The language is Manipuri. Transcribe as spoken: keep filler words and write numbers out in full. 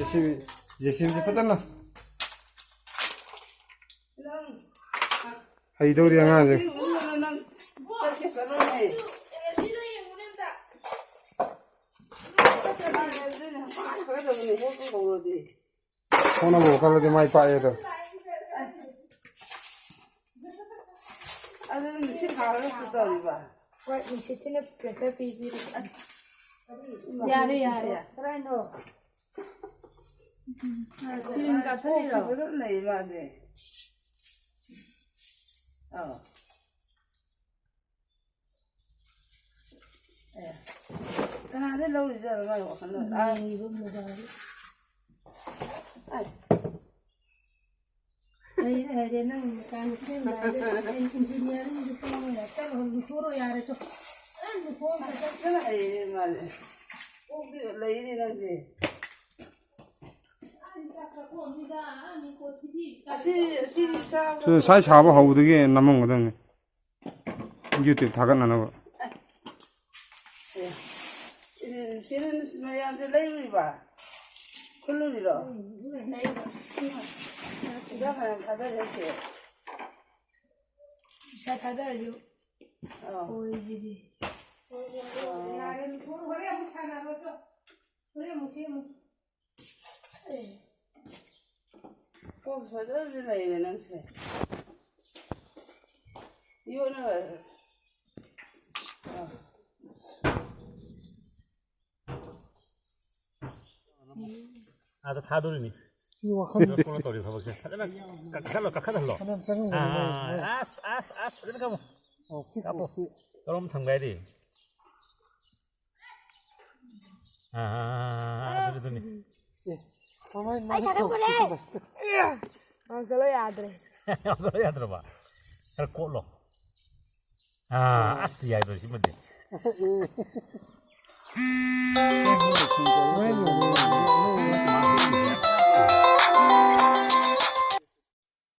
ꯁꯤ ꯖꯦ ꯁꯤ ꯕꯤꯁꯦ ꯐꯖꯅ ꯍꯩꯗꯧꯔꯤ ꯑꯉꯥꯡꯁꯦ꯫ ꯍꯣꯠꯅꯕ ꯀꯜꯂꯗꯤ ꯃꯥꯏ ꯄꯥꯛꯑꯦ ꯑꯗꯣ꯫ ꯑꯗꯨ ꯅꯨꯡꯁꯤꯠ ꯍꯥꯎꯔꯒ ꯇꯧꯔꯤꯕ꯫ ꯍꯣꯏ, ꯅꯨꯡꯁꯤꯠꯁꯤꯅ pressure ꯄꯤꯕꯤꯔꯤ꯫ ꯌꯥꯔꯦ, ꯌꯥꯔꯦ꯫ ꯀꯗꯥꯏꯅꯣ? ꯁꯤꯂꯤꯡ ꯀꯥꯞꯁꯜꯂꯤꯔꯣ? ꯀꯣꯛꯁꯤ ꯐꯖꯅ ꯂꯩ ꯃꯥꯁꯦ꯫ ꯑꯧ꯫ ꯑꯦ꯫ ꯀꯅꯥꯗꯩ ꯂꯧꯔꯤꯖꯥꯠꯅꯣ ꯃꯥꯏ ꯋꯥꯈꯜꯂꯣꯟ? ꯑꯥ꯫ ꯌꯦꯡꯉꯤꯕ mobile꯫ ꯑꯥꯏ꯫ ꯂꯩꯔꯦ, ꯂꯩꯔꯦ, ꯅꯪ mechanical line ꯗ engineering ꯗ ꯆꯪꯉꯦ꯫ ꯆꯠꯂꯣ, ꯂꯨꯊꯣꯛꯑꯣ ꯌꯥꯔꯦ, ꯆꯣ꯫ ꯑꯦ, ꯂꯨꯊꯣꯛꯑꯣ, ꯆꯠꯂꯣ꯫ ꯐꯖꯅ ꯍꯩꯔꯦ ꯃꯥꯗꯤ꯫ ꯀꯣꯛꯇꯤ ꯂꯩꯔꯦ ꯅꯪꯗꯤ꯫ ꯑꯁꯤ, ꯑꯁꯤꯗꯤ ꯆꯥꯕ ꯁꯤ ꯉꯁꯥꯏ ꯁꯥꯕ ꯍꯧꯕꯗꯒꯤ ꯅꯝꯃꯝꯒꯗꯕꯅꯤ꯫ YouTube ꯊꯥꯒꯠꯅꯅꯕ꯫ ꯑꯦ, ꯁꯤꯅ ꯃꯌꯥꯝꯁꯦ ꯂꯩꯔꯨꯔꯤꯕ? ꯈꯨꯜꯂꯨꯔꯤꯔꯣ? ꯄꯩꯁꯥ ꯐꯅꯌꯥꯝ ꯊꯥꯗꯔꯦ ꯁꯦ꯫ ꯄꯩꯁꯥ ꯊꯥꯗꯔꯁꯨ ꯑꯥ꯫ ꯑꯣꯏꯁꯤꯗꯤ꯫ ꯑꯥ꯫ ꯌꯥꯔꯦ, ꯍꯣꯔꯦꯟ ꯑꯃꯨꯛ ꯁꯥꯟꯅꯔꯣ, ꯆꯣ꯫ ꯍꯣꯔꯦꯟ ꯑꯃꯨꯛ ꯁꯦꯝꯃꯨ꯫ ꯀꯣꯛ ꯐꯖꯅ ꯂꯩꯔꯦ ꯅꯪꯁꯦ꯫ ꯌꯣꯠꯅ ꯑ꯫ ꯑꯥꯗ ꯊꯥꯗꯣꯔꯤꯅꯤ꯫ ꯁꯤ ꯋꯥꯈꯜ ꯀꯣꯟꯅ ꯇꯧꯔꯤ ꯊꯕꯛꯁꯦ꯫ ꯐꯖꯅ ꯀꯥꯈꯠꯂꯣ, ꯀꯥꯈꯠꯍꯜꯂꯣ꯫ ꯐꯅꯌꯥꯝ ꯆꯪꯉꯝꯒꯅꯤ ꯑꯥ, ꯃꯣꯏ꯫ ꯑꯁ, ꯑꯁ, ꯑꯁ, ꯐꯖꯅ ꯀꯥꯞꯄꯣ꯫ ꯑꯣ, ꯁꯤ ꯀꯥꯞꯄꯣ꯫ ꯄꯣꯠꯁꯤ꯫ ꯀꯔꯣꯝ ꯊꯝꯒꯦ ꯍꯥꯏꯗꯤ? ꯑꯥ, ꯑꯥ, ꯑꯥ, ꯑꯥ, ꯑꯗꯨꯅꯤ, ꯑꯗꯨꯅꯤ꯫ ꯑꯦ, ꯀꯃꯥꯏ, ꯃꯥꯗꯤ ꯀꯣꯛꯁꯤ ꯀꯃꯥꯏ? ꯑꯪꯀꯜ ꯌꯥꯗ꯭ꯔꯦ꯫ ꯑꯪꯀꯜ ꯌꯥꯗ꯭ꯔꯕ? ꯈꯔ ꯀꯣꯠꯂꯣ꯫ ꯑꯥ, ꯑꯁ, ꯌꯥꯏꯗ꯭ꯔꯣ ꯁꯤꯃꯗꯤ? ꯑꯁ, ꯑꯦ꯫